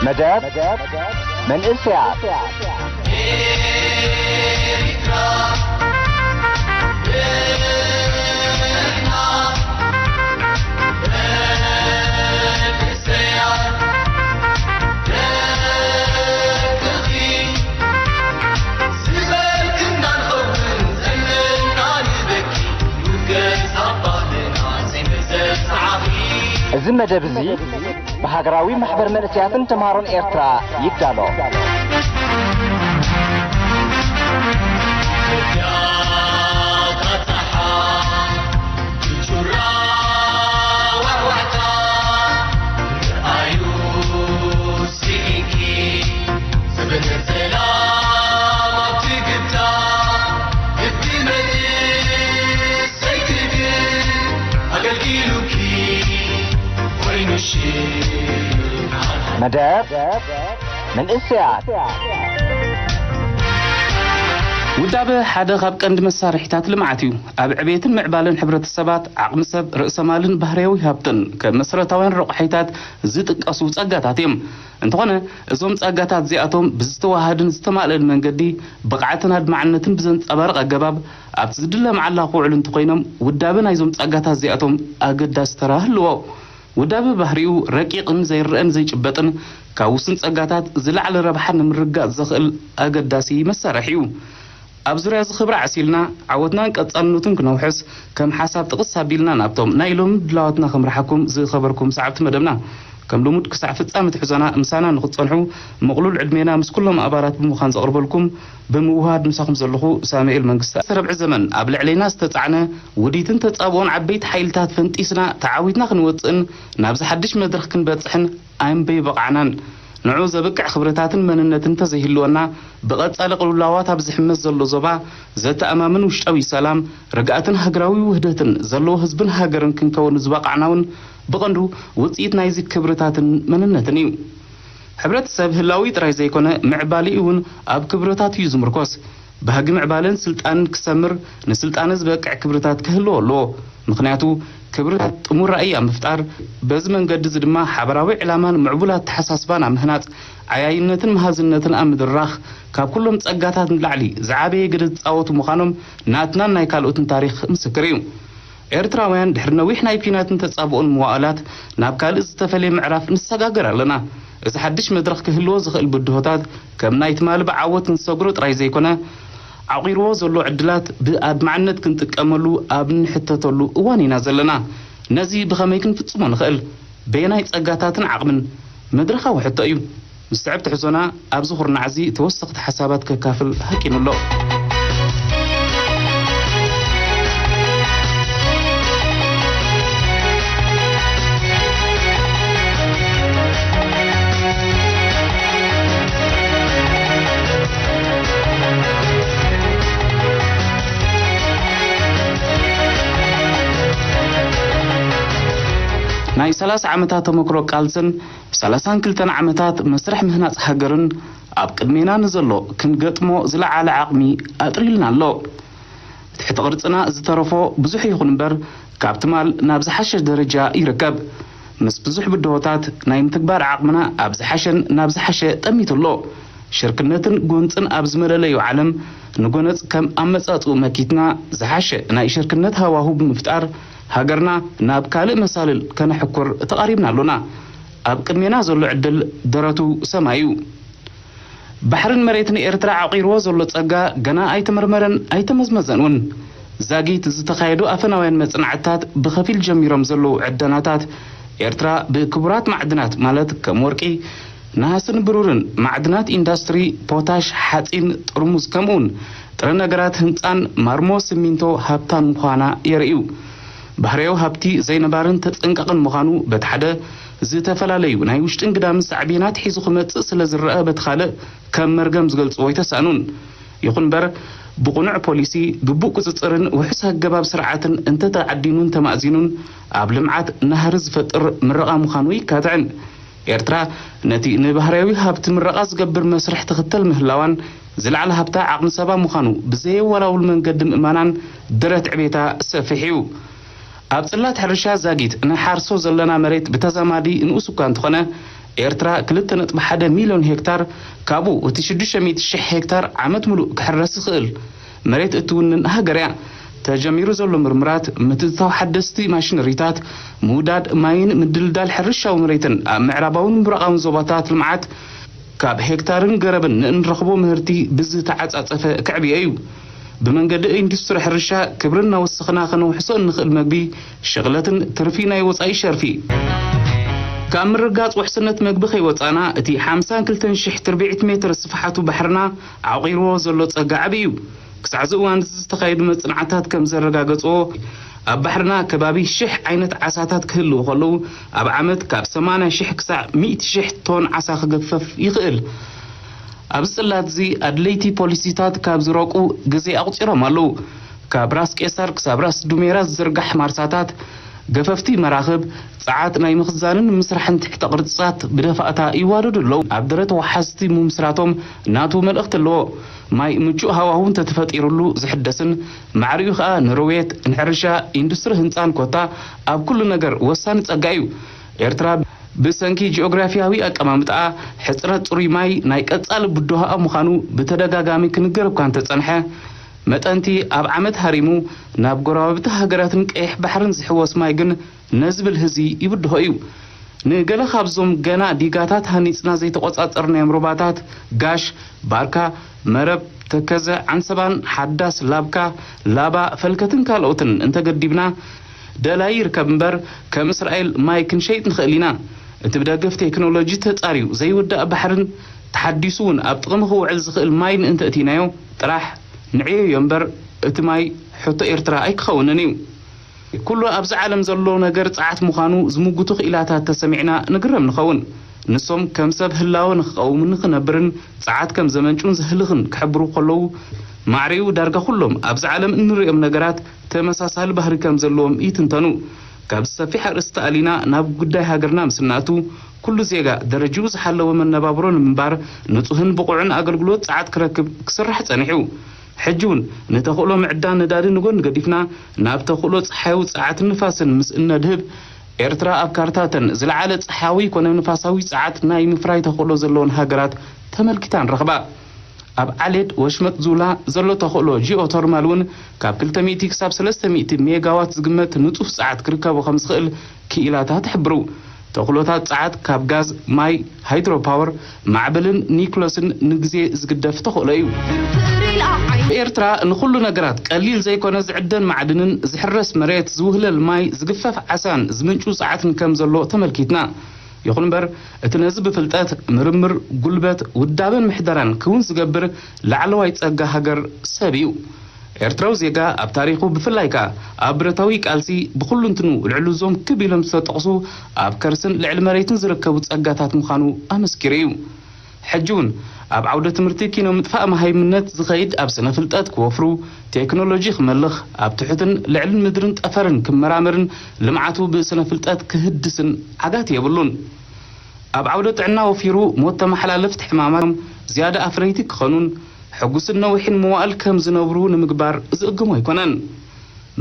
መደብ መንእሰያት። እዚ መደብ እዚ ብሃገራዊ ማሕበር መንእሰያትን ተምሃሮን ኤርትራ ይዳሎ። መደብ መንእሰያት። ውዳበ ሓደ ካብ ቀንዲ መሳርሒታት ልምዓት እዩ። ኣብ ዕቤትን ምዕባለን ሕብረተሰባት፣ ዓቕሚ ሰብ፣ ርእሰ ማልን ባህርያዊ ሃብትን ከም መሰረታውያን ረቑሒታት ዝጥቀሱ ጸጋታት እዮም። እንተኾነ፣ እዞም ጸጋታት እዚኣቶም ብዝተዋሃድን ዝተማልአን መንገዲ ብቕዓትን ኣድማዕነትን ብዘንጸባርቕ ኣገባብ ኣብቲ ዝድለ መዓላ ክውዕሉ እንተኾይኖም፣ ውዳበ ናይዞም ጸጋታት እዚኣቶም ኣገዳሲ ተራ ህልዎ። ውዳበ ባህሪኡ ረቂቕን ዘይረኣን ዘይጭበጥን፣ ካብ ውሱን ጸጋታት ዝለዓለ ረብሓ ንምርጋጽ ዘኽእል ኣገዳሲ መሳርሒ እዩ። ኣብ ዙርያ እዚ ክብሪ ዓሲልና፣ ዓወትናን ቀጻልነቱን ክነውሕስ፣ ከም ሓሳብ ጥቕስ ኣቢልና ናብቶም ናይ ሎሚ ድላዋትና ክምርሓኩም ዝኸበርኩም ሰዓብቲ መደብና። ከም ልሙድ ክሳዕ ፍጻመ ትሕዞና ምሳና ንኽትጸንሑ፣ ምቕሉል ዕድሜና ምስ ኩሎም ኣባላት ብምዃን ዘቕርበልኩም፣ ብምውህሃድ ምሳኹም ዘለኹ ሳሙኤል መንግስተ። ሰለስተ ረብዒ ዘመን ኣብ ልዕሌና ዝተጻዕነ ውዲትን ተጻብኦን ዓበይቲ ሓይልታት ፈንጢስና ተዓዊትና ክንወጽእን ናብዚ ሓድሽ መድረኽ ክንበጽሕን ኣይምበይ በቓዕናን። ንዑ ዘብቅዕ ክብርታትን መንነትን እንተዘይህልወና፣ ብቐጻሊ ቅልውላዋት ኣብ ዝሕመስ ዘሎ ዞባ፣ ዘተኣማምን ውሽጣዊ ሰላም፣ ርግኣትን ሃገራዊ ውህደትን ዘለዎ ህዝብን ሃገርን ክንከውን ዝበቓዕና እውን ብቐንዱ ውጽኢት ናይዚ ክብርታትን መንነትን እዩ። ሕብረተሰብ ህላዊ ጥራይ ዘይኮነ፣ ምዕባሊኡ እውን ኣብ ክብርታት እዩ ዝምርኮስ። ባህጊ ምዕባለን ስልጣንን ክሰምር፣ ንስልጣነ ዝበቅዕ ክብርታት ክህልዎ ኣለዎ። ምኽንያቱ፣ ክብርታት ጥሙር ራእይ ኣብ ምፍጣር፣ በዚ መንገዲ እዚ ድማ ሓበራዊ ዕላማን ምዕቡል ኣተሓሳስባን ኣብ ምህናጽ፣ ዓያይነትን መሃዝነትን ኣብ ምድርራኽ፣ ካብ ኩሎም ጸጋታት ንላዕሊ ዝዓበየ ግደ ዝጻወቱ ምዃኖም ናትናን ናይ ካልኦትን ታሪኽ ምስክር እዩ። ኤርትራውያን ድሕሪ ነዊሕ ናይ ኲናትን ተጻብኦን መዋእላት ናብ ካልእ ዝተፈልየ ምዕራፍ ንሰጋገር ኣለና። እዚ ሓድሽ መድረኽ ክህልዎ ዝኽእል ብድሆታት ከም ናይ ትማሊ ብዓወት ንሰግሮ ጥራይ ዘይኮነ፣ ዓቑርዎ ዘሎ ዕድላት ብኣድማዕነት ክንጥቀመሉ ኣብ ንሕተተሉ እዋን ኢና ዘለና። ነዚ ብኸመይ ክንፍጽሞ ንኽእል? በየናይ ጸጋታትን ዓቕምን? መድረኻዊ ሕቶ እዩ። ዝስዕብ ትሕዞና ኣብዚ ኩርናዕ እዚ ተወሰኽቲ ሓሳባት ከካፍል ሃቂኑ ኣሎ። ናይ ሰላሳ ዓመታት ተመክሮ ቃልስን ሰላሳን ክልተን ዓመታት መስርሕ ምህናጽ ሃገርን ኣብ ቅድሜና ንዘሎ ክንገጥሞ ዝለዓለ ዓቕሚ ኣጥሪልና ኣሎ። ትሕቲ ቅርጽና ዝተረፎ ብዙሕ ይኹን እምበር፣ ካብ ትማል ናብ ዝሓሸ ደረጃ ይርከብ። ምስ ብዙሕ ብድሆታት ናይ ምትግባር ዓቕምና ኣብ ዝሓሸን ናብ ዝሓሸ ጠሚቱ ኣሎ። ሽርክነትን ጎንጽን ኣብ ዝመለለዩ ዓለም፣ ንጎነጽ ከም ኣመጻጽኡ መኪትና፣ ዝሓሸ ናይ ሽርክነት ሃዋሁ ብምፍጣር፣ ሃገርና ናብ ካልእ መሳልል ከነሕኩር ተቓሪብና ኣሎና። ኣብ ቅድሜና ዘሎ ዕድል ደረቱ ሰማይ እዩ። ባሕርን መሬትን ኤርትራ ዓቂርዎ ዘሎ ጸጋ ገና ኣይተመርመረን ኣይተመዝመዘን እውን። ዛጊት ዝተኻየዱ ኣፈናውያን መጽናዕትታት ብኸፊል ጀሚሮም ዘለዉ ዕደናታት፣ ኤርትራ ብክቡራት ማዕድናት ማለት ከም ወርቂ፣ ነሃስን ብሩርን፣ ማዕድናት ኢንዳስትሪ፣ ፖታሽ፣ ሓጺን፣ ጥርሙዝ፣ ከምኡውን ጥረ ነገራት ህንጻን ማርሞ ሲሚንቶ ሃብታም ምዃና የርእዩ። ባህርያዊ ሃብቲ ዘይነባርን ተጸንቃቕን ምዃኑ በቲ ሓደ፣ ዝተፈላለዩ ናይ ውሽጥን ግዳምን ሳዕቤናት ሒዙ ክመጽእ ስለ ዝረአ በቲ ካልእ ከም መርገም ዝገልጽዎ ኣይተሳእኑን። ይኹን እምበር፣ ብቕኑዕ ፖሊሲ፣ ግቡእ ቁጽጽርን ውሑስ ኣገባብ ስርዓትን እንተተዓዲኑን ተማእዚኑን ኣብ ልምዓት ናህሪ ዝፈጥር ምረቓ ምዃኑ ኣይካትዕን። ኤርትራ ነቲ ንባህርያዊ ሃብቲ ምረቓ ዝገብር መስርሕ ትኽተል ምህላዋን ዝለዓለ ሃብታ ዓቕሚ ሰባ ምዃኑ ብዘየወላውል መንገዲ ምእማናን ደረት ዕቤታ ሰፊሕ እዩ። ኣብ ጽላት ሕርሻ ዛጊት ንሓርሶ ዘለና መሬት ብተዛማዲ ንኡስ እኳ እንተኾነ፣ ኤርትራ ክልተ ነጥቢ ሓደ ሚልዮን ሄክታር፣ ካብኡ እቲ ሽዱሽተ ሚእቲ ሽሕ ሄክታር ዓመት ምሉእ ክሕረስ ዝኽእል መሬት እትውንን ሃገር እያ። ተጀሚሩ ዘሎ ምርምራት፣ ምትእትታው ሓደስቲ ማሽነሪታት፣ ምውዳድ ማይን ምድልዳል ሕርሻዊ መሬትን ኣብ ምዕራባውን ምብራቓውን ዞባታት ልምዓት፣ ካብ ሄክታርን ገረብን ንእንረኽቦ ምህርቲ ብዝተዓጻጸፈ ክዕብዮ እዩ። ብመንገዲ ኢንዱስትሪ ሕርሻ፣ ክብሪ እናወሰኽና ከነውሕሶ እንኽእል መግቢ፣ ሽቕለትን ትርፊ ናይ ወጻኢ ሸርፊ። ካብ ምርግጋጽ ውሕስነት መግቢ ከይወጻና፣ እቲ ሓምሳን ክልተን ሽሕ ትርብዒት ሜትር ስፍሓቱ ባሕርና ዓቑርዎ ዘሎ ጸጋ ዓቢ እዩ። ክሳዕ እዚ እዋን እዚ ዝተኻየዱ መጽናዕታት ከም ዘረጋገጽዎ፣ ኣብ ባሕርና ከባቢ ሽሕ ዓይነት ዓሳታት ክህልዉ ከለዉ፣ ኣብ ዓመት ካብ ሰማንያ ሽሕ ክሳዕ ሚእቲ ሽሕ ቶን ዓሳ ክገፈፍ ይኽእል። ኣብዚ ጽላት እዚ ኣድለይቲ ፖሊሲታት ካብ ዝረቁ ግዜ ኣቑጺሮም ኣለዉ። ካብ ራስ ቄሳር ክሳብ ራስ ዱሜራ ዝዝርጋሕ ማርሳታት፣ ገፈፍቲ መራኽብ፣ ጸዓት ናይ ምኽዛንን ምስራሕን ትሕተ ቅርጽታት ብደፋእታ ይዋደዱ ኣለዉ። ኣብ ደረት ወሓዝቲ ምምስራቶም ናቱ መልእኽቲ ኣለዎ። ማይ ምቹእ ሃዋሁ እንተተፈጢሩሉ ዝሕደስን፣ ማዕሪኡ ኸኣ ንርዌት፣ ንሕርሻ፣ ኢንዱስትሪ ህንጻን ኮታ ኣብ ኩሉ ነገር ወሳኒ ጸጋ እዩ። ኤርትራ ብሰንኪ ጂኦግራፊያዊ ኣቀማምጣኣ፣ ሕጽረት ጽሩይ ማይ ናይ ቀጻሊ ብድሆኣ ምዃኑ ብተደጋጋሚ ክንገር እኳ እንተጸንሐ፣ መጠንቲ ኣብ ዓመት ሃሪሙ ናብ ጎረባብቲ ሃገራትን ቀይሕ ባሕርን ዝሕወስ ማይ ግን ነዚ ብልሂ እዚ ይብድሆ እዩ። ንገለ ካብዞም ገና ዲጋታት ሃኒጽና ዘይተቖጻጸርናዮም ሩባታት፣ ጋሽ፣ ባርካ፣ መረብ፣ ተከዘ፣ ዓንሰባን፣ ሓዳስ፣ ላብካ፣ ላባ፣ ፈልከትን ካልኦትን እንተገዲብና፣ ደላይ ይርከብ እምበር፣ ከም እስራኤል ማይ ክንሸይጥ ንኽእል ኢና። እቲ ብደገፍ ቴክኖሎጂ ተጻርዩ ዘይውዳእ ባሕርን ተሓዲሱ እውን ኣብ ጥቕሚ ክውዕል ዝኽእል ማይን እንተእቲናዮ ጥራሕ ንዕዮ እዮ እምበር፣ እቲ ማይ ሕቶ ኤርትራ ኣይክኸውንን እዩ። ኩሉ ኣብዚ ዓለም ዘሎ ነገር ጸዓት ምዃኑ ዝምጉቱ ክኢላታት ተሰሚዕና ንግረም ንኸውን። ንሶም ከም ሰብ ህላወ ንኽቐውምን ንኽነብርን ጸዓት ከም ዘመንጩን ዘህልኽን ክሕብሩ ከለዉ፣ ማዕሪኡ ዳርጋ ኩሎም ኣብዚ ዓለም እንርእዮም ነገራት ተመሳሳሊ ባህሪ ከም ዘለዎም ይትንተኑ። ካብዚ ሰፊሕ ኣርእስቲ ኣሊና ናብ ጉዳይ ሃገርና ምስ እንኣቱ፣ ኩሉ ዜጋ ደረጅኡ ዝሓለወ መነባብሮ ንምንባር ንጹህን ብቑዕን ኣገልግሎት ጸዓት ክረክብ ክስራሕ ጸኒሑ። ሕጂ እውን ንተኽእሎ ምዕዳን ነዳዲ ንጎኒ ገዲፍና ናብ ተኽእሎ ጸሓያዊ ጸዓትን ንፋስን ምስ እነድህብ፣ ኤርትራ ኣብ ካርታተን ዝለዓለ ጸሓያዊ ኮነ ንፋሳዊ ጸዓት ናይ ምፍራይ ተኽእሎ ዘለወን ሃገራት ተመልኪታ ንረኽባ። ኣብ ዓሌት ወሽመጥ ዙላ ዘሎ ተኽእሎ ጂኦተርማል እውን ካብ ክልተ ሚእቲ ክሳብ ሰለስተ ሚእቲ ሜጋዋት ዝግመት ንጹህ ጸዓት ክርከቦ ከም ዝኽእል ክኢላታት ይሕብሩ። ተኽእሎታት ጸዓት ካብ ጋዝ፣ ማይ፣ ሃይድሮፓወር፣ ማዕበልን ኒክለስን ንግዜ ዝግደፍ ተኽእሎ እዩ። ኤርትራ ንኹሉ ነገራት ቀሊል ዘይኮነ ዝዕደን ማዕድንን ዝሕረስ መሬት ዝውህለል ማይ ዝግፈፍ ዓሳን ዝምንጩ ጸዓትን ከም ዘሎ ተመልኪትና። ይኹን እምበር እቲ ነዚ ብፍልጠት፣ ምርምር፣ ጉልበት፣ ውዳበን ምሕደራን ክውን ዝገብር ላዕለዋይ ጸጋ ሃገር ሰብ እዩ። ኤርትራዊ ዜጋ ኣብ ታሪኹ ብፍላይ ከኣ ኣብ ብረታዊ ቃልሲ ብኹሉ እንትኑ ልዕሊ እዞም ክብ ኢሎም ዝተጠቕሱ ኣብ ከርስን ልዕሊ መሬትን ዝርከቡ ጸጋታት ምዃኑ ኣመስኪሩ እዩ። ሕጂ እውን ኣብ ዓውደ ትምህርቲ ኪኖ ምጥፋእ መሃይምነት ዝኸይድ ኣብ ስነ ፍልጠት ክወፍሩ፣ ቴክኖሎጂ ክመልኽ፣ ኣብ ትሑትን ልዕልን ምድርን ጠፈርን ክመራመርን ልምዓቱ ብስነ ፍልጠት ክህድስን ዓጋት የብሉን። ኣብ ዓውደ ጥዕና ወፊሩ ሞት ተመሓላለፍቲ ሕማማት ዝያዳ ኣፍረይቲ ክኸኑን ሕጉስን ነዊሕን መዋእል ከም ዝነብሩ ንምግባር ዝእግሞ ኣይኮነን።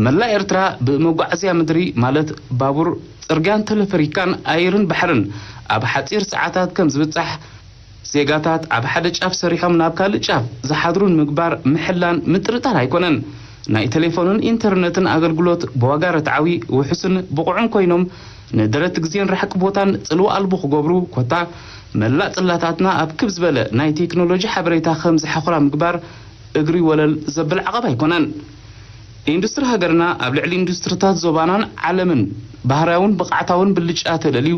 መላእ ኤርትራ ብመጓዓዝያ ምድሪ ማለት ባቡር፣ ጽርግያን ተለፈሪካን ኣየርን ባሕርን ኣብ ሓጺር ሰዓታት ከም ዝብጻሕ፣ ዜጋታት ኣብ ሓደ ጫፍ ሰሪሖም ናብ ካልእ ጫፍ ዝሓድሩ ንምግባር ምሕላን ምጥርጣር ኣይኮነን። ናይ ቴሌፎንን ኢንተርነትን ኣገልግሎት ብዋጋ ርትዓዊ፣ ውሑስን ብቑዕን ኮይኖም ንደረት ግዜን ራሕቂ ቦታን ጽልዋ ኣልቦ ክገብሩ፣ ኮታ መላእ ጽላታትና ኣብ ክብ ዝበለ ናይ ቴክኖሎጂ ሓበሬታ ከም ዝሓኹራ ምግባር እግሪ ወለል ዘብል ዓቐብ ኣይኮነን። ኢንዱስትሪ ሃገርና ኣብ ልዕሊ ኢንዱስትሪታት ዞባናን ዓለምን ባህርያውን ብቕዓታውን ብልጫ ተለልዩ፣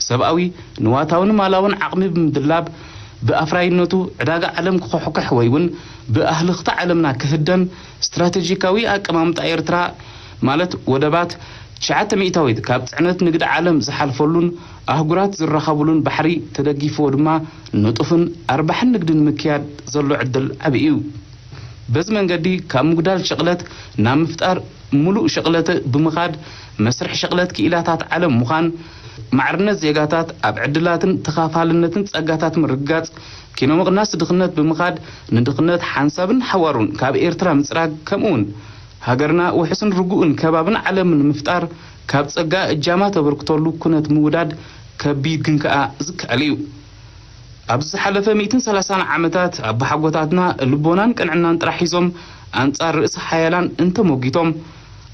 ሰብኣዊ፣ ንዋታውን ማላውን ዓቕሚ ብምድላብ፣ ብኣፍራይነቱ ዕዳጋ ዓለም ክኾሕኩሕ ወይ እውን ብኣህልኽቲ ዓለምና ክህደን ስትራቴጂካዊ ኣቀማምጣ ኤርትራ፣ ማለት ወደባት ትሽዓተ ሚእታዊት ካብ ጽዕነት ንግዲ ዓለም ዝሓልፈሉን ኣህጉራት ዝራኸቡሉን ባሕሪ ተደጊፍዎ ድማ ንጡፍን ኣርባሕን ንግዲ ንምክያድ ዘሎ ዕድል ዓቢ እዩ። በዚ መንገዲ ካብ ምጉዳል ሸቕለት ናብ ምፍጣር ምሉእ ሸቕለት ብምኻድ፣ መስርሕ ሸቕለት ክኢላታት ዓለም ምዃን፣ ማዕርነት ዜጋታት ኣብ ዕድላትን ተኻፋልነትን ጸጋታት ምርግጋጽ፣ ኪኖ ምቕናስ ድኽነት ብምኻድ ንድኽነት ሓንሳብን ሓዋሩን ካብ ኤርትራ ምጽራግ፣ ከምኡውን ሃገርና ውሑስን ርጉእን ከባብን ዓለምን ንምፍጣር ካብ ጸጋ እጃማ ተበርክተሉ ኩነት ምውዳድ ከቢድ ግን ከኣ ዝከኣል እዩ። ኣብዚ ዝሓለፈ ሚእትን ሰላሳን ዓመታት ኣቦሓጎታትና ልቦናን ቅንዕናን ጥራሕ ሒዞም ኣንጻር ርእሰ ሓያላን እንተሞጊቶም፣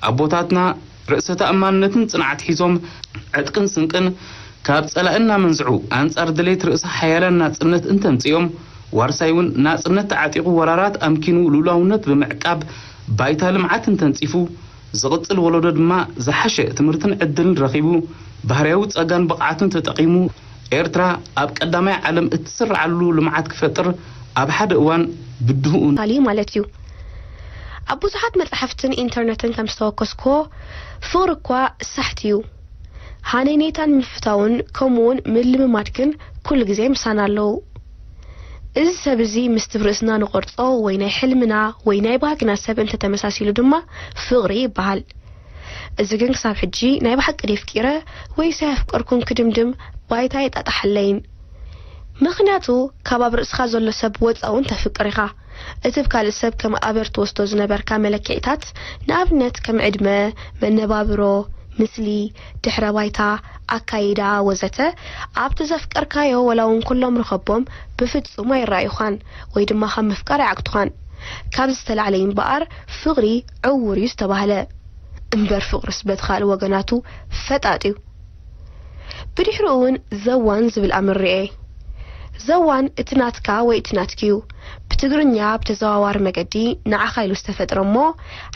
ኣቦታትና ርእሰ ተኣማንነትን ጽንዓት ሒዞም ዕጥቅን ስንቅን ካብ ጸላእና መንዝዑ ኣንጻር ድሌት ርእሰ ሓያላን ናጽነት እንተምጽኦም፣ ዋርሳይ እውን ናጽነት ተዓጢቑ ወራራት ኣምኪኑ ልኡላውነት ብምዕቃብ ባይታ ልምዓት እንተንጺፉ፣ ዝቕጽል ወለዶ ድማ ዝሓሸ ትምህርትን ዕድልን ረኺቡ ባህርያዊ ጸጋን ብቕዓትን ተጠቒሙ ኤርትራ ኣብ ቀዳማይ ዓለም እትስርዓሉ ልምዓት ክፈጥር ኣብ ሓደ እዋን ብድህኡ ካሊ ማለት እዩ። ኣብ ብዙሓት መጻሕፍትን ኢንተርነትን ከም ዝተወከስኩዎ፣ ፍቕሪ እኳ ሳሕቲ እዩ። ሃነይነይታን ምፍታውን ከምኡውን ምልምማድ ግን ኩሉ ግዜ ምሳና ኣለዉ። እዚ ሰብ እዚ ምስቲ ብርእስና ንቐርጾ ወይ ናይ ሕልምና ወይ ናይ ባህግና ሰብ እንተተመሳሲሉ ድማ ፍቕሪ ይበሃል። እዚ ግን ክሳብ ሕጂ ናይ ብሓቂ ድየ ኣፍቂረ ወይስ ኣየፍቀርኩን ክድምድም ባይታ የጣጣሓለይን። ምኽንያቱ ካብ ኣብ ርእስኻ ዘሎ ሰብ ወጻኢ እውን ተፍቅር ኢኻ። እቲ ብካልእ ሰብ ከም ኣበር ትወስዶ ዝነበርካ መለክዒታት፣ ንኣብነት ከም ዕድመ፣ መነባብሮ፣ ምስሊ፣ ድሕረ ባይታ፣ ኣካይዳ ወዘተ፣ ኣብቲ ዘፍቀርካዮ ወላ እውን ኩሎም ርኸቦም ብፍጹም ኣይረኣዩኻን ወይ ድማ ካብ ምፍቃር ኣይዓግቱኻን። ካብ ዝተላዕለ እዩ እምበኣር ፍቕሪ ዕውር እዩ ዝተባህለ። እምበር ፍቕርስ በቲ ካልእ ወገናቱ ፈጣጥ እዩ። ብድሕሪኡ እውን ዘዋን ዝብል ኣምር ርኤ። ዘዋን እቲ ናትካ ወይ እቲ ናትኪ እዩ። ብትግርኛ ብተዘዋዋሪ መገዲ ንዓኻ ኢሉ ዝተፈጥረ እሞ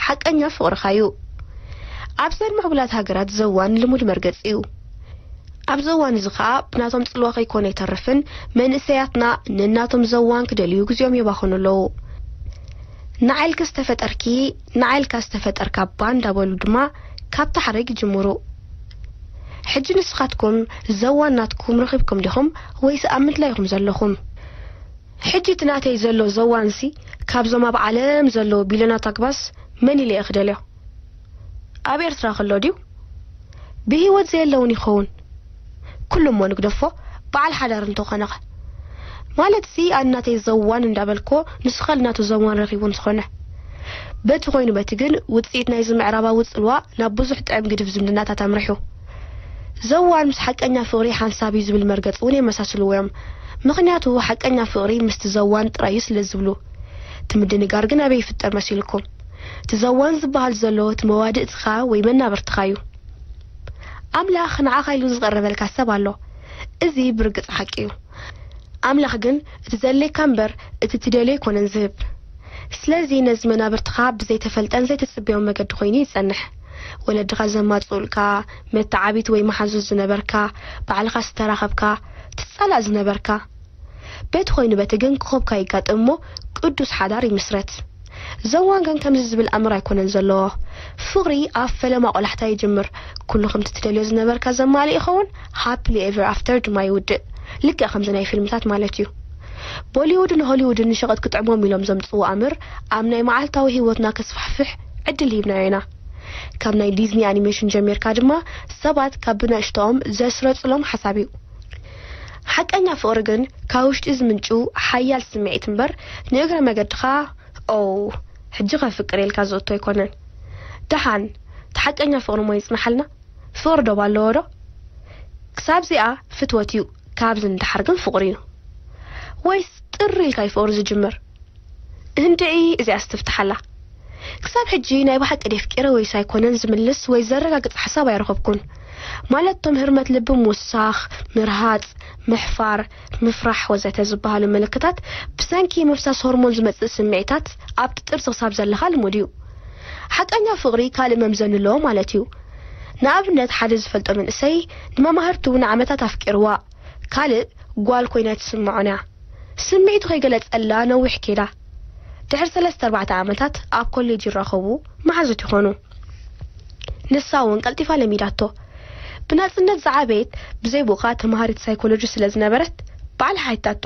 ሓቀኛ ፍቕርኻ እዩ። ኣብዘን ምዕቡላት ሃገራት ዘዋን ልሙድ መርገጺ እዩ። ኣብዚ እዋን እዚ ኸኣ ብናቶም ጽልዋ ከይኮነ ኣይተርፍን መንእሰያትና ነናቶም ዘዋን ክደልዩ ግዜኦም የባኽኑ ኣለዉ። ንዓይ ኢልኪ ዝተፈጠርኪ፣ ንዓይ ኢልካ ዝተፈጠርካ እባ እንዳበሉ ድማ ካብታ ሓረግ ይጅምሩ። ሕጂ ንስኻትኩም ዘዋን ናትኩም ረኺብኩም ዲኹም ወይስ ኣብ ምድላይ ኢኹም ዘለኹም? ሕጂ እቲ ናተይ ዘሎ ዘዋንሲ ካብዞም ኣብ ዓለም ዘለዉ ቢልዮናት ኣግባስ መን ኢለ እየ ክደልዮ? ኣብ ኤርትራ ከሎ ድዩ? ብህይወት ዘየለውን ይኸውን። ኩሉ እሞ ንግደፎ፣ በዓል ሓዳር እንተኾነኸ? ማለትሲ ኣነ ናተይ ዘዋን እንዳበልኮ ንሱ ኸል ናቱ ዘዋን ረኺቡ እንተኾነ። በቲ ኮይኑ በቲ ግን ውጽኢት ናይዚ ምዕራባዊ ጽልዋ ናብ ብዙሕ ጥዕም ግድፍ ዝምድናታት ኣምሪሑ። ዘዋን ምስ ሓቀኛ ፍቕሪ ሓንሳብ እዩ ዝብል መርገጽ እውን የመሳስልዎ እዮም። ምኽንያቱ ሓቀኛ ፍቕሪ ምስቲ ዘዋን ጥራይ እዩ ስለ ዝብሉ። እቲ ምድንጋር ግን ኣበይ ይፍጠር መሲልኩም? እቲ ዘዋን ዝበሃል ዘሎ እቲ መዋድእትኻ ወይ መናብርትኻ እዩ። ኣምላኽ ንዓኻ ኢሉ ዝቐረበልካ ሰብ ኣሎ። እዚ ብርግጽ ሓቂ እዩ። ኣምላኽ ግን እቲ ዘድልየካ እምበር እቲ ትደልዮ ኣይኮነን ዝህብ። ስለዚ ነዚ መናብርትኻ ብዘይተፈልጠን ዘይትጽበዮን መገዲ ኮይኑ ይጸንሕ። ወለድኻ ዘማጽኡልካ፣ መተዓቢት ወይ መሓዙት ዝነበርካ፣ ባዕልኻ ዝተራኸብካ፣ ትጻላእ ዝነበርካ። በቲ ኮይኑ በቲ ግን ክኾብካ ይጋጥም እሞ ቅዱስ ሓዳር ይምስረት። ዘዋን ግን ከምዚ ዝብል ኣምር ኣይኮነን ዘለዎ። ፍቕሪ ኣብ ፈለማ ቆላሕታ ይጅምር። ኩሉ ከምቲ ትደልዮ ዝነበርካ ዘማልእ ይኸውን፣ ሃፕሊ ኤቨር ኣፍተር ድማ ይውድእ። ልክዕ ከምዚ ናይ ፊልምታት ማለት እዩ። ቦሊውድን ሆሊውድን ንሸቐጥ ክጥዕሞም ኢሎም ዘምጽዎ ኣምር ኣብ ናይ መዓልታዊ ህይወትና ከስፋሕፍሕ ዕድል ሂብናዮ ኢና። ካብ ናይ ዲዝኒ ኣኒሜሽን ጀሚርካ ድማ ሰባት ካብ ብንእሽቶኦም ዘስረጽሎም ሓሳብ እዩ። ሓቀኛ ፍቕሪ ግን ካብ ውሽጢ ዝምንጩ ሓያል ስምዒት እምበር ንእግረ መገድኻ ኦ ሕጂ ከፍቅር ኢልካ ዝእቶ ኣይኮነን። ደሓን እቲ ሓቀኛ ፍቕሪ እሞ ይጽንሓልና። ፍቕሪ ዶብ ኣለዎ ዶ? ክሳብ እዚኣ ፍትወት እዩ፣ ካብዚ ንደሓር ግን ፍቕሪ እዩ። ወይስ ጥር ኢልካ እዩ ፍቕሪ ዝጅምር? እንድዒ እዚኣስ ትፍትሓላ። ክሳብ ሕጂ ናይ ብሓቂ ድየ ኣፍቂረ ወይስ ኣይኮነን ዝምልስ ወይ ዘረጋግጽ ሓሳብ ኣይረኸብኩን። ማለት እቶም ህርመት ልቢ ምውሳኽ፣ ምርሃጽ፣ ምሕፋር፣ ምፍራሕ ወዘተ ዝበሃሉ ምልክታት ብሰንኪ ምፍሳስ ሆርሞን ዝመጽእ ስምዒታት ኣብቲ ጥርሲ ክሳብ ዘለኻ ልሙድ እዩ። ሓቀኛ ፍቕሪ ካልእ መምዘኒ ኣለዎ ማለት እዩ። ንኣብነት ሓደ ዝፈልጦ መንእሰይ ንመማህርቱ ንዓመታት ኣፍቂርዋ፣ ካልእ ጓል ኮይና ኣይትስምዖን እያ። ስምዒቱ ከይገለጸላ ነዊሕ ከይዳ። ድሕሪ ሰለስተ ኣርባዕተ ዓመታት ኣብ ኮሌጅ ይራኸቡ፣ መሓዙት ይኾኑ። ንሳ እውን ቀልጢፋ ለሚዳቶ። ብናጽነት ዝዓበየት ብዘይ ብኡኻ ተማሃሪት ሳይኮሎጂ ስለ ዝነበረት ባዕላ ሓቲታቶ።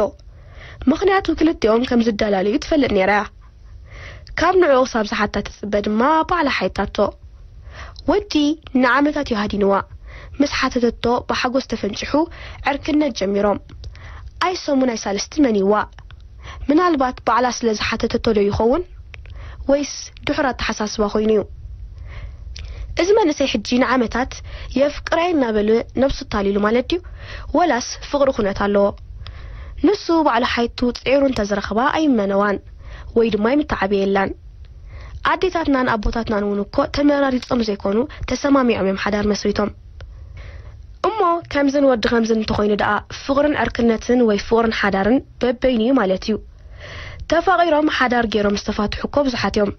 ምኽንያቱ ክልቲኦም ከም ዝደላለዩ ትፈልጥ ነይራ እያ። ካብ ንዕኡ ክሳብ ዝሓታ ትጽበ ድማ ባዕላ ሓቲታቶ። ወዲ ንዓመታት እዩ ሃዲንዋ። ምስ ሓተተቶ ብሓጎስ ተፈንጭሑ ዕርክነት ጀሚሮም። ኣይ ሰሙን ኣይ ሳልስቲ መን ይዋእ? ምናልባት ባዕላ ስለ ዝሓተተቶ ዶ ይኸውን? ወይስ ድሑር ኣተሓሳስባ ኮይኑ እዩ? እዚ መንእሰይ ሕጂ ንዓመታት የፍቅራይ እናበለ ነብሱ ታሊሉ ማለት ድዩ? ወላስ ፍቕሪ ኩነት ኣለዎ? ንሱ ባዕሉ ሓይቱ ጸይሩ እንተዝረኽባ ኣይመነዋን ወይ ድማ ኣይምተዓበየላን። ኣዴታትናን ኣቦታትናን እውን እኮ ተመራሪጾም ዘይኮኑ ተሰማሚዖም እዮም ሓዳር መስሪቶም። እሞ ከምዝን ወዲ ከምዝን እንተኾይኑ ደኣ ፍቕርን ዕርክነትን ወይ ፍቕርን ሓዳርን በበይኑ እዩ ማለት እዩ። ተፋቒሮም ሓዳር ገይሮም ዝተፋትሑ እኮ ብዙሓት እዮም።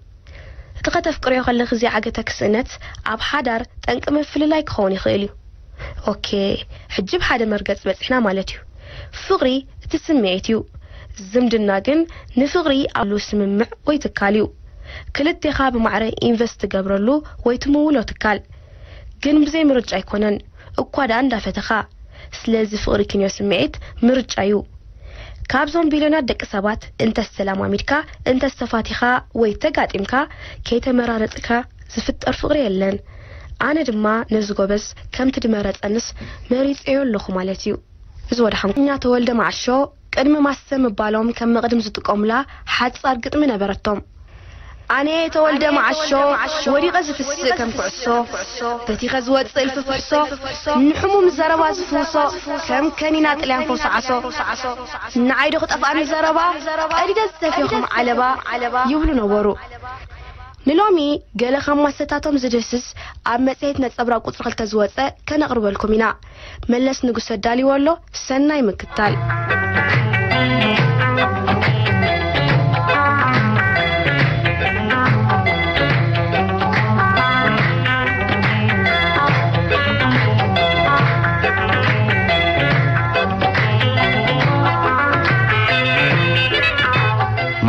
እቲ ከተፍቅርዮ ከለኺ ዘይዓገተኪ ስእነት ኣብ ሓዳር ጠንቂ ምፍልላይ ክኸውን ይኽእል እዩ። ኦኬ፣ ሕጂ ብሓደ መርገጽ በጺሕና ማለት እዩ። ፍቕሪ እቲ ስምዒት እዩ። ዝምድና ግን ንፍቕሪ ኣብሉ ስምምዕ ወይ ትካል እዩ። ክልቴኻ ብማዕረ ኢንቨስት ትገብረሉ ወይ ትምውሎ ትካል። ግን ብዘይ ምርጫ ኣይኮነን፣ እኳ ደኣ እንዳፈተኻ። ስለዚ ፍቕሪ ክንዮ ስምዒት ምርጫ እዩ። ካብዞም ቢልዮናት ደቂ ሰባት እንተስ ተላማሚድካ፣ እንተስ ተፋቲኻ ወይ ተጋጢምካ፣ ከይተመራረጽካ ዝፍጠር ፍቕሪ የለን። ኣነ ድማ ነዚ ጎበዝ ከምቲ ድመረጸንስ መሪጸዮ ኣለኹ ማለት እዩ። እዚ ወደ ሓሙኛ ተወልደ ማዕሾ ቅድሚ ማሰ ምባሎም ከም መቕድም ዝጥቀሙላ ሓጻር ግጥሚ ነበረቶም። ኣነ ተወልደ መዓሾ ወዲቐ ዝትስእ ከም ኩዕሶ፣ በቲኸ ዝወጽእ እልፊ ፍሕሶ፣ ንሕሙም ዘረባ ዝፍውሶ ከም ከኒና ጥልያን ፈውሲ ዓሶ። ንዓይ ዶ ክጠፍኣኒ ዘረባ፣ ቀዲደ ዝተፍዮ ከም ዓለባ ይብሉ ነበሩ። ንሎሚ ገለ ካብ ማሰታቶም ዝድህስስ ኣብ መጽሔት ነጸብራቕ ቁጽሪ ክልተ ዝወጸ ከነቕርበልኩም ኢና። መለስ ንጉሰ ኣዳልይዎ ኣሎ። ሰናይ ምክታል።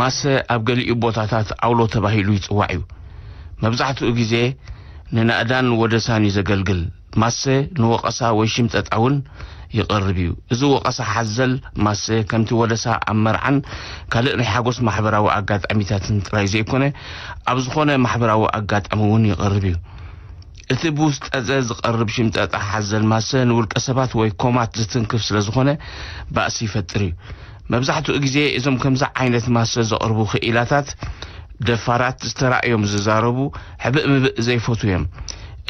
ማሰ ኣብ ገሊኡ ቦታታት ዓውሎ ተባሂሉ ይጽዋዕ እዩ። መብዛሕትኡ ግዜ ንናእዳን ወደሳን እዩ ዘገልግል። ማሰ ንወቐሳ ወይ ሽምጠጣ እውን ይቐርብ እዩ። እዚ ወቐሳ ሓዘል ማሰ ከምቲ ወደሳ ኣብ መርዓን ካልእ ናይ ሓጎስ ማሕበራዊ ኣጋጣሚታትን ጥራይ ዘይኮነ፣ ኣብ ዝኾነ ማሕበራዊ ኣጋጣሚ እውን ይቐርብ እዩ። እቲ ብውስጠዘ ዝቐርብ ሽምጠጣ ሓዘል ማሰ ንውልቀ ሰባት ወይ ኮማት ዝትንክፍ ስለ ዝኾነ ባእሲ ይፈጥር እዩ። መብዛሕትኡ ግዜ እዞም ከምዚ ዓይነት ማሰ ዘቕርቡ ክኢላታት ደፋራት፣ ዝተራእዮም ዝዛረቡ፣ ሕብእ ምብእ ዘይፈትዉ እዮም።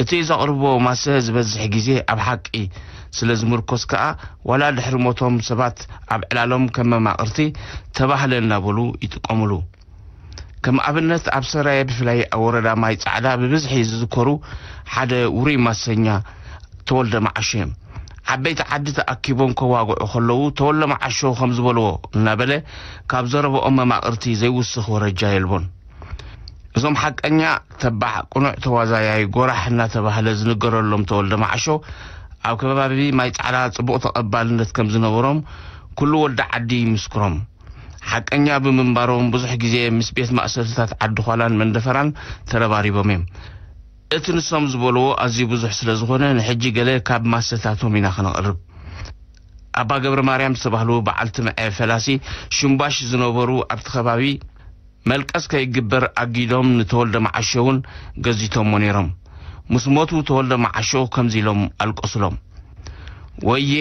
እቲ ዘቕርብዎ ማሰ ዝበዝሕ ግዜ ኣብ ሓቂ ስለ ዝምርኮስ ከኣ፣ ዋላ ድሕሪ ሞቶም ሰባት ኣብ ዕላሎም ከም መማቕርቲ ተባህለ እናበሉ ይጥቀሙሉ። ከም ኣብነት፣ ኣብ ሰራየ፣ ብፍላይ ኣብ ወረዳ ማይ ጻዕዳ ብብዝሒ ዝዝከሩ ሓደ ውሩይ ማሰኛ ተወልደ መዓሾ እዮም። ዓበይቲ ዓዲ ተኣኪቦም ከዋግዑ ከለዉ፣ "ተወልደ መዓሾ ከም ዝበልዎ" እናበለ ካብ ዘረብኦም መማቕርቲ ዘይውስኽ ወረጃ የልቦን። እዞም ሓቀኛ ተባዕ፣ ቅኑዕ ተዋዛያይ፣ ጎራሕ እናተባህለ ዝንገረሎም ተወልደ መዓሾ፣ ኣብ ከባቢ ማይ ጻዕዳ ጽቡቕ ተቐባልነት ከም ዝነበሮም ኩሉ ወዲ ዓዲ ይምስክሮም። ሓቀኛ ብምንባሮም ብዙሕ ግዜ ምስ ቤት ማእሰርትታት ዓዲ ዃላን መንደፈራን ተረባሪቦም እዮም። እቲ ንሶም ዝበልዎ ኣዝዩ ብዙሕ ስለ ዝኾነ፣ ንሕጂ ገለ ካብ ማሰታቶም ኢና ከነቕርብ። ኣባ ገብረ ማርያም ዝተባህሉ በዓልቲ ምዐ ፈላሲ ሽምባሽ ዝነበሩ፣ ኣብቲ ከባቢ መልቀስ ከይግበር ኣጊዶም ንተወልደ መዓሾ እውን ገዚቶሞ ነይሮም። ምስ ሞቱ ተወልደ መዓሾ ከምዚ ኢሎም ኣልቀሱሎም። "ወየ፣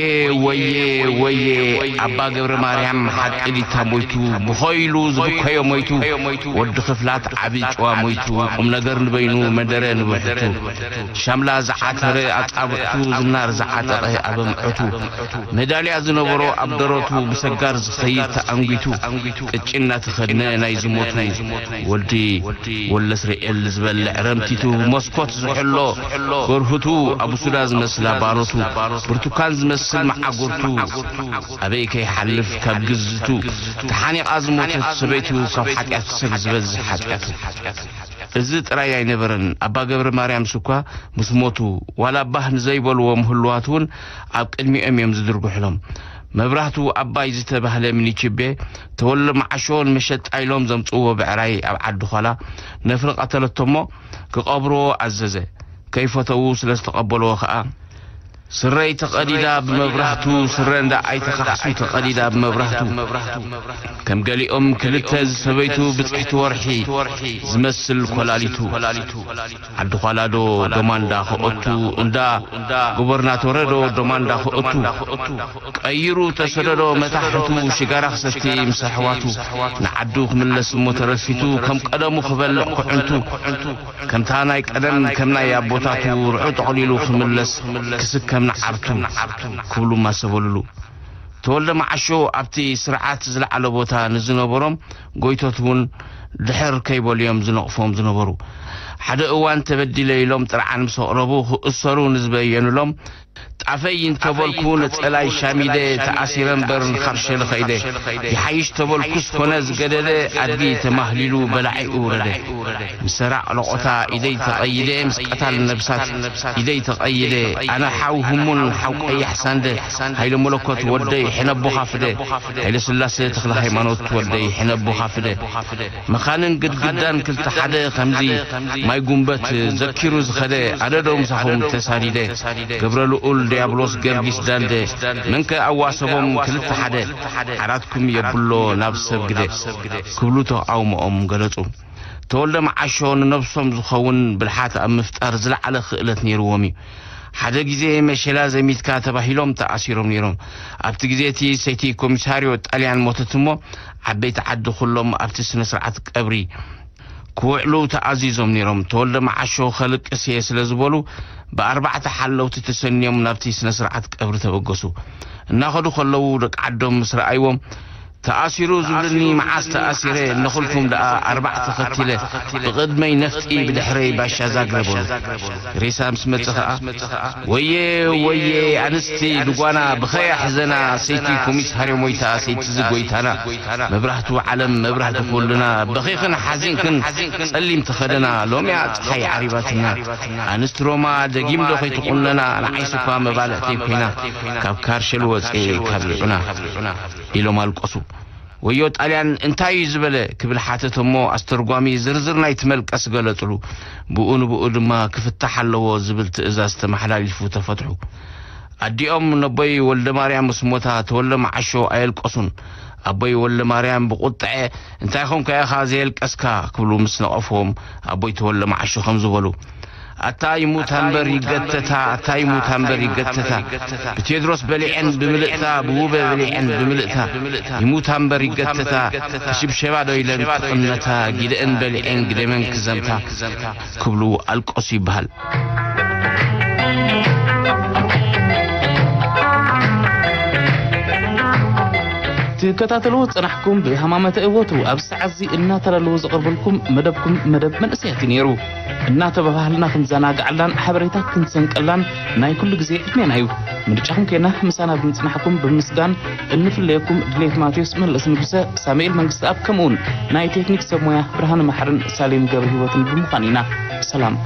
ወየ፣ ወየ፣ ኣባ ገብረ ማርያም ሓቂ ዲታ ሞይቱ፣ ብኸይሉ ዝብከዮ ሞይቱ፣ ወዲ ክፍላት ዓቢ ጭዋ ሞይቱ፣ ቁም ነገር ንበይኑ መደረ ንብሕቱ፣ ሻምላ ዝዓተረ ኣጻብዕቱ፣ ዝናር ዝዓጠቐ ኣበምዕቱ፣ ሜዳልያ ዝነበሮ ኣብ ደረቱ፣ ብሰጋር ዝኸይድ ተኣንጒቱ፣ ቅጭ እናተኸድነ ናይ ዝሞቱ ወዲ ወለስርኤል ዝበልዕ ረምቲቱ፣ መስኮት ዝሕሎ ገርሁቱ፣ ኣቡሱዳ ዝመስላ ባሮቱ፣ ብርቱካን ዝመስል መዓጉርቱ፣ ኣበይ ከይሓልፍ ካብ ግዝቱ፣ ተሓኒቓ ዝሞተት ሰበይቱ፣ ካብ ሓጢኣት ሰብ ዝበዝሕ ሓጢኣቱ። እዚ ጥራይ ኣይነበረን። ኣባ ገብረ ማርያምስ እኳ ምስ ሞቱ፣ ዋላ ባህ ንዘይበልዎም ህሉዋት እውን ኣብ ቅድሚኦም እዮም ዝድርግሑሎም። መብራህቱ ኣባይ ዝተባህለ ሚኒችቤ፣ ተወልደ መዓሾ ንመሸጣ ኢሎም ዘምጽእዎ ብዕራይ ኣብ ዓዲ ዃላ ነፍሪ ቀተለቶ እሞ፣ ክቐብርዎ ኣዘዘ። ከይፈተዉ ስለ ዝተቐበልዎ ኸኣ፣ ስረይ ተቐዲዳ ብመብራህቱ፣ ስረ እንዳ ኣይተኻሕሱ ተቐዲዳ ብመብራህቱ። ከም ገሊኦም ክልተ ዝሰበይቱ ብጽሕቲ ወርሒ ዝመስል ኮላሊቱ። ዓዲ ዃላዶ ዶማንዳ ክኦቱ፣ እንዳ ጉበርናቶረዶ ዶማንዳ ክኦቱ። ቀይሩ ተሰደዶ መታሕቱ፣ ሽጋራ ክሰቲ ምስ ኣሕዋቱ። ንዓዱ ክምለስ እሞ ተረፊቱ፣ ከም ቀደሙ ክበልዕ ክዕንቱ። ከምታ ናይ ቀደም ከም ናይ ኣቦታቱ፣ ርዑ ጠቕሊሉ ክምለስ ክስከም ንዓርቱ ክብሉ ማሰበሉሉ። ተወልደ መዓሾ ኣብቲ ስርዓት ዝለዓለ ቦታ ንዝነበሮም ጎይቶት እውን ድሕር ከይበሉ እዮም ዝነቕፎም ዝነበሩ። ሓደ እዋን ተበዲለ ኢሎም ጥርዓን ምስ ኣቕረቡ፣ ክእሰሩ ንዝበየኑሎም፣ ጣፈይ እንተበልኩ ንጸላይ ሻሚደ፣ ተኣሲረ እምበር ንኻርሸል ኸይደ። ይሓይሽ ተበልኩስ ኮነ ዝገደደ፣ ኣድጊ ተማህሊሉ በላዒኡ ውረደ። ምስ ሰራቕ ለቖታ ኢደይ ተቐይደ፣ ምስ ቀታል ነብሳት ኢደይ ተቐይደ። ኣነ ሓው ህሙን፣ ሓው ቀያሕ ሳንደ፣ ሃይለ መለኮት ወደይ ሕነቦኻ ፍደ፣ ሃይለ ስላሴ ተኽለ ሃይማኖት ወደይ ሕነቦኻ ፍደ። መኻንን ግድግዳን ክልተ ሓደ ከምዚ ማይ ጉንበት ዘኪሩ ዝኸደ፣ ኣደዶ ምሳኹም ተሳዲደ። ገብረ ልኡል ዲያብሎስ ገርጊስ ዳንደ፣ መንከ ኣዋሰቦም ክልተ ሓደ፣ ዓራትኩም የብሎ ናብ ሰብ ግደ ክብሉ ተቃውሞኦም ገለጹ። ተወልደ መዓሾ ንነብሶም ዝኸውን ብልሓት ኣብ ምፍጣር ዝለዓለ ክእለት ነይርዎም እዩ። ሓደ ግዜ መሸላ ዘሚትካ ተባሂሎም ተኣሲሮም ነይሮም። ኣብቲ ግዜ እቲ ሰይቲ ኮሚሳርዮ ጣልያን ሞተት እሞ፣ ዓበይቲ ዓዲ ኩሎም ኣብቲ ስነ ስርዓት ቀብሪ ክውዕሉ ተኣዚዞም ነይሮም። ተወልደ መዓሾ ከልቅስ እየ ስለ ዝበሉ፣ ብኣርባዕተ ሓለውቲ ተሰንዮም ናብቲ ስነ ስርዓት ቀብሪ ተበገሱ። እናኸዱ ከለዉ ደቂ ዓዶም ምስ ረኣይዎም፣ "ተኣሲሩ ዝብልኒ መዓስ ተኣሲረ፣ እነኹልኩም ደኣ ኣርባዕተ ኸቲለ፣ ብቕድመይ ነፍጢ ብድሕረይ ባሻ ዛግረ" በሉ። ሬሳ ምስ መጸ ኸኣ፣ "ወየ ወየ ኣንስቲ ልጓና ብኸያ ሕዘና፣ ሰይቲ ኮሚሳርዮ ሞይታ፣ ሰይቲ ዝጎይታና፣ መብራህቱ ዓለም መብራህቲ ኩልና፣ በኺኽን ሓዚንክን ጸሊም ተኸደና፣ ሎሚያ ጸሓይ ዓሪባትና፣ ኣንስቲ ሮማ ደጊም ዶ ከይትቑነና፣ ንዓይስ እኳ መባልዕተይ ኮይና፣ ካብ ካርሸል ወጽኤ ካብ ልዑና" ኢሎም ኣልቀሱ። "ወዮ ጣልያን እንታይ እዩ ዝበለ?" ክብል ሓተተ እሞ፣ ኣስተርጓሚ ዝርዝር ናይቲ መልቀስ ገለጽሉ። ብኡ ንብኡ ድማ ክፍታሕ ኣለዎ ዝብል ትእዛዝ ተመሓላሊፉ ተፈትሑ። ኣዲኦም ነቦይ ወልደ ማርያም ምስ ሞታ፣ ተወልደ መዓሾ ኣየልቀሱን። ኣቦይ ወልደ ማርያም ብቁጥዐ፣ "እንታይ ኾንካ ኢኻ ዘየልቀስካ?" ክብሉ ምስ ነቐፍዎም፣ ኣቦይ ተወልደ መዓሾ ከም ዝበሉ፣ "ኣታ ይሙታ እምበር ይገተታ፣ ኣታ ይሙታ እምበር ይገተታ። ብቴድሮስ በሊዐን ብምልእታ፣ ብውበ በሊዐን ብምልእታ። ይሙታ እምበር ይገተታ፣ ሽብሸባ ዶ ኢለን ክቕነታ፣ ጊደአን በሊዐን ግደመን ክዘምታ" ክብሉ ኣልቀሱ ይበሃል። ትከታተልዎ ዝጸናሕኩም ብሃማመተ እወቱ ኣብ ሰዓት እዚ እናተዳለወ ዘቕርበልኩም መደብኩም መደብ መንእሰያት እዩ ነይሩ። እናተባባህልና ክንዘናግዓላን ሓበሬታ ክንሰንቀላን ናይ ኩሉ ግዜ ዕድሜና እዩ። ምርጫኹም ኬና ምሳና ብምጽናሕኩም ብምስጋን እንፍለየኩም ድሌት ማቴዎስ መለስ ንጉሰ፣ ሳሙኤል መንግስተኣብ ከምኡውን ናይ ቴክኒክ ሰብ ሞያ ብርሃነ ማሕርን ሳሌም ገብረ ህይወትን ብምዃን ኢና። ሰላም።